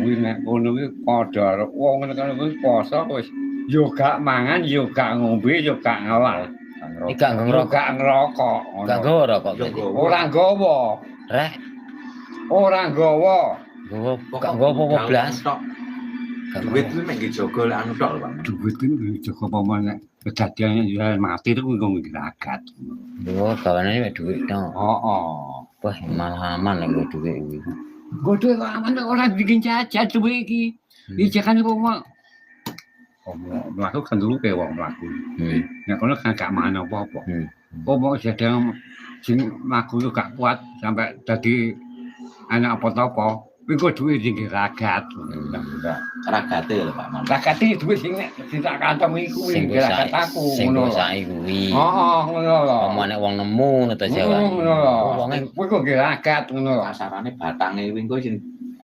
Kuwi nek ngono kuwi padha karo wong ngene kono kuwi poso wis yo gak mangan, yo gak ngombe, yo gak ngelah. Iki gak Yo ngerokok, gak ngerokok ngono. Gak nggawa rokok Yo berarti. nggawa. Ora nggawa. Rek, Ora nggawa. Nggawa gak nggawa apa-apa blas. Tok. Gak Duit nggawa. kuwi mek nggo jaga lek anu tok lho, Pak. Duit kuwi jaga apa nek kedadian ya mati itu kuwi nggo ragat. Nggawa gawane mek dhuwit tok. Heeh. Wah, malah aman nek nggo dhuwit kuwi. Nggo duit kok aman, ora bikin jajan duit iki. Iki kan kok mau mlaku kan dulu kayak wong mlaku. Nek kono kan gak mangan apa-apa. Kok mau sedang sing mlaku itu gak kuat sampai dadi anak apa-apa. Kuwi kok duit sing ragat. Ragate lho, Pak Man. Ragate duit sing nek sing tak kantong iku kuwi Sing mbok ragat aku sing ngono mbok lho. saiki kuwi. Heeh, ngono lho. Apa nek wong nemu ngono ta Jawa. Ngono lho. Oh, wonge Kuwi kok nggih ragat ngono lho. Kasarane batange kuwi engko sing